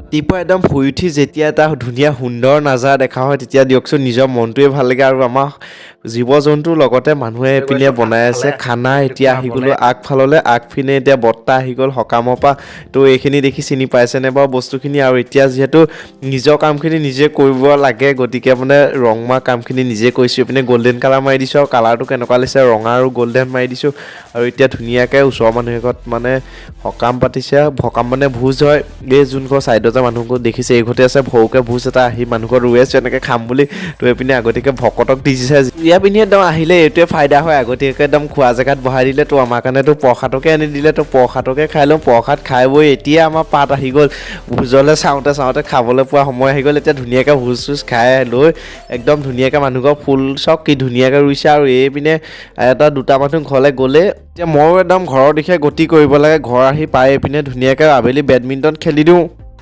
ৰাতিপুৱা একদম শুই উঠি যেতিয়া এটা ধুনীয়া সুন্দৰ নাজাৰা দেখা হয়, তেতিয়া দিয়কচোন নিজৰ মনটোৱে ভাল লাগে। আৰু আমাৰ জীৱ জন্তুৰ লগতে মানুহে এইপিনে বনাই আছে খানা। এতিয়া আহি গ'লোঁ আগফাললৈ। আগপিনে এতিয়া বৰ্তা আহি গ'ল সকামৰ পৰা। তো এইখিনি দেখি চিনি পাইছেনে বাৰু বস্তুখিনি? আৰু এতিয়া যিহেতু নিজৰ কামখিনি নিজে কৰিব লাগে, গতিকে মানে ৰং মৰা কামখিনি নিজে কৰিছোঁ। এইপিনে গল্ডেন কালাৰ মাৰি দিছোঁ আৰু কালাৰটো কেনেকুৱা লাগিছে, ৰঙা আৰু গল্ডেন মাৰি দিছোঁ। আৰু এতিয়া ধুনীয়াকৈ ওচৰৰ মানুহ এঘৰত মানে সকাম পাতিছে। সকাম মানে ভোজ হয়। এই যোন ঘৰ ছাইডতে মানুহবোৰ দেখিছে, এই ঘৰতে আছে সৰুকৈ ভোজ এটা। আহি মানুহ ঘৰত ৰৈ আছোঁ এনেকৈ খাম বুলি। তো এইপিনে আগতীয়াকৈ ভকতক দি দিছে। ইয়াৰ পিনে একদম আহিলে এইটোৱে ফাইদা হয়, আগতীয়াকৈ একদম খোৱা জেগাত বহাই দিলে। তো আমাৰ কাৰণেতো প্ৰসাদকে আনি দিলে, তো প্ৰসাদকে খাই লওঁ। প্ৰসাদ খাই বৈ এতিয়া আমাৰ পাত আহি গ'ল। ভোজলৈ চাওঁতে চাওঁতে খাবলৈ পোৱা সময় আহি গ'ল। এতিয়া ধুনীয়াকৈ ভোজ চোজ খাই লৈ একদম ধুনীয়াকৈ মানুহ ঘৰ ফুল চাওক কি ধুনীয়াকৈ ৰুইছে। আৰু এইপিনে এটা দুটা মানুহ ঘৰলৈ গ'লে এতিয়া ময়ো একদম ঘৰৰ দিশে গতি কৰিব লাগে। ঘৰ আহি পাই এইপিনে ধুনীয়াকৈ আবেলি বেডমিণ্টন খেলি দিওঁ।